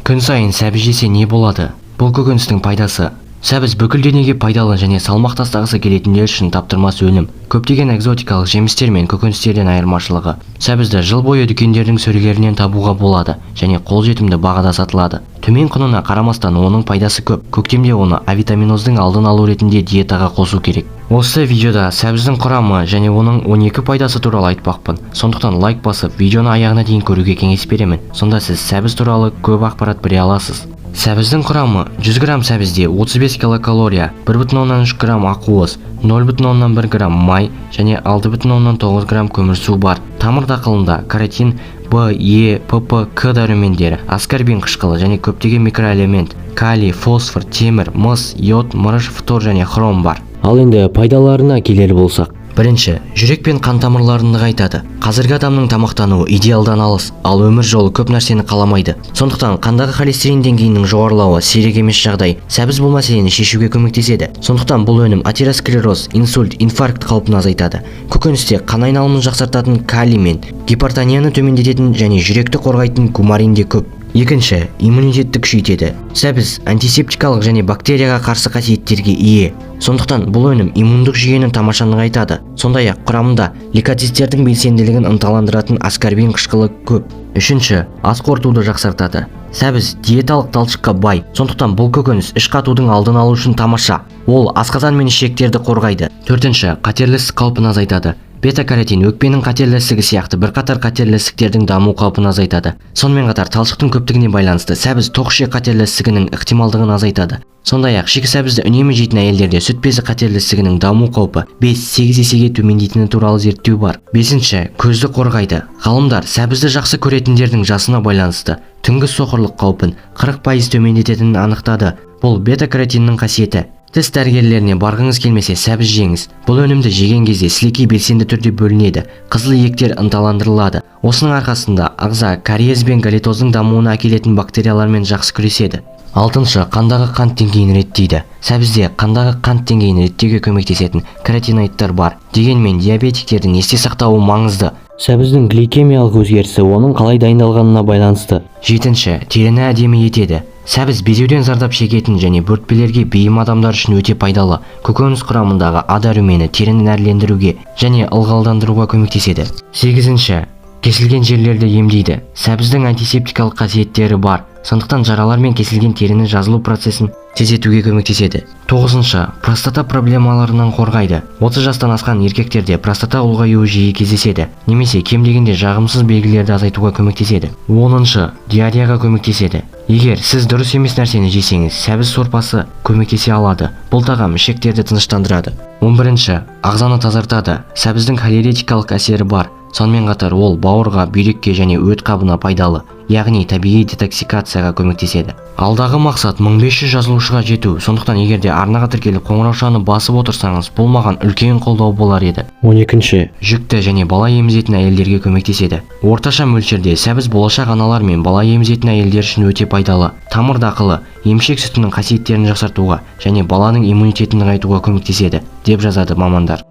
Күн сайын сәбіз жесе не болады? Бұл көкөністің пайдасы. Сәбіз бүкіл денеге пайдалы және салмақ тастағысы келетіндер үшін таптырмас өнім. Көптеген экзотикалық жемістер мен көкөністерден айырмашылығы: сәбізді жыл бойы дүкендердің сөрелерінен табуға болады және қолжетімді бағада сатылады. Төмен құнына қарамастан, оның пайдасы көп. Көктемде оны авитаминоздың алдын алу ретінде диетаға қосу керек. Осы видеода сәбіздің құрамы және оның 12 пайдасы туралы айтпақпын. Сондықтан лайк басып, видеоны аяғына дейін көруге кеңес беремін. Сонда сіз сәбіз туралы көп ақпарат біле аласыз. Сәбіздің құрамы: 100 грамм сәбізде 35 килокалория, 1,3 грамм ақуыз, 0,1 грамм май және 6,9 грамм көмірсу бар. Тамыр дақылында каротин, Б, Е, П, П, К дәрумендері, аскорбин қышқылы және көптеген микроэлемент, калий, фосфор, темір, мыс, йод, мырыш, фтор және хром бар. Ал енді пайдаларына келер болсақ. Бірінші, жүрек пен қан тамырларын нығайтады. Қазіргі адамның тамақтануы идеалдан алыс, ал өмір жолы көп нәрсені қаламайды. Сондықтан қандағы холестерин деңгейінің жоғарылауы сирек емес жағдай. Сәбіз бұл мәселені шешуге көмектеседі. Сондықтан бұл өнім атеросклероз, инсульт, инфаркт қаупін азайтады. Көкөністе қан айналымын жақсартатын калий мен гипертонияны төмендететін және жүректі қорғайтын кумарин де көп. Екінші, иммунитетті күшейтеді. Сәбіз антисептикалық және бактерияға қарсы қасиеттерге ие. Сондықтан бұл өнім иммундық жүйені тамаша нығайтады. Сондай-ақ құрамында лейкоциттердің белсенділігін ынталандыратын аскорбин қышқылы көп. Үшінші, ас қорытуды жақсартады. Сәбіз диеталық талшыққа бай. Сондықтан бұл көкөніс іш қатудың алдын алу үшін тамаша. Ол асқазан мен ішектерді қорғайды. Төртінші, қатерлі ісік қаупін азайтады. Бета-каротин өкпенің қатерлі ісігі сияқты бірқатар қатерлі ісіктердің даму қаупін азайтады. Сонымен қатар талшықтың көптігіне байланысты сәбіз тоқ ішек қатерлі ісігінің ықтималдығын азайтады. Сондай-ақ шикі сәбізді үнемі жейтін әйелдерде сүт безі қатерлі ісігінің даму қаупі 5-8 есеге төмендейтіні туралы зерттеу бар. Бесінші, көзді қорғайды. Ғалымдар сәбізді жақсы көретіндердің жасына байланысты түнгі соқырлық қаупін 40% төмендететінін анықтады. Бұл бета-каротиннің қасиеті. Тіс дәрігерлеріне барғыңыз келмесе, сәбіз жеңіз. Бұл өнімді жеген кезде сілекей белсенді түрде бөлінеді, қызыл иектер ынталандырылады. Осының арқасында ағза кариез бен галитоздың дамуына әкелетін бактериялармен жақсы күреседі. Алтыншы, қандағы қант деңгейін реттейді. Сәбізде қандағы қант деңгейін реттеуге көмектесетін каротиноидтар бар. Дегенмен диабетиктердің есте сақтауы маңызды: сәбіздің гликемиялық өзгерісі оның қалай дайындалғанына байланысты. Жетінші, теріні әдемі етеді. Сәбіз безеуден зардап шегетін және бөртпелерге бейім адамдар үшін өте пайдалы. Көкөніс құрамындағы А дәрумені теріні нәрлендіруге және ылғалдандыруға көмектеседі. Сегізінші, кесілген жерлерді емдейді. Сәбіздің антисептикалық қасиеттері бар. Сондықтан жаралар мен кесілген теріні жазылу процесін тездетуге көмектеседі. Тоғызыншы, простата проблемаларынан қорғайды. 30 жастан асқан еркектерде простата ұлғаюы жиі кездеседі немесе кем дегенде жағымсыз белгілерді азайтуға көмектеседі. 10-шы, диареяға көмектеседі. Егер сіз дұрыс емес нәрсені жесеңіз, сәбіз сорпасы көмектесе алады. Бұл тағам ішектерді тыныштандырады. 11-ші, ағзаны тазартады. Сәбіздің холеретикалық әсері бар. Сонымен қатар ол бауырға, бүйрекке және өт қабына пайдалы, яғни табиғи детоксикацияға көмектеседі. Алдағы мақсат 1500 жазылушыға жету. Сондықтан егер де арнаға тіркеліп, қоңыраушаны басып отырсаңыз, бұл маған үлкен қолдау болар еді. 12-ші, жүкті және бала емізетін әйелдерге көмектеседі. Орташа мөлшерде сәбіз болашақ аналар мен бала емізетін әйелдер үшін өте пайдалы. Тамыр дақылы емшек сүтінің қасиеттерін жақсартуға және баланың иммунитетін нығайтуға көмектеседі, деп жазады мамандар.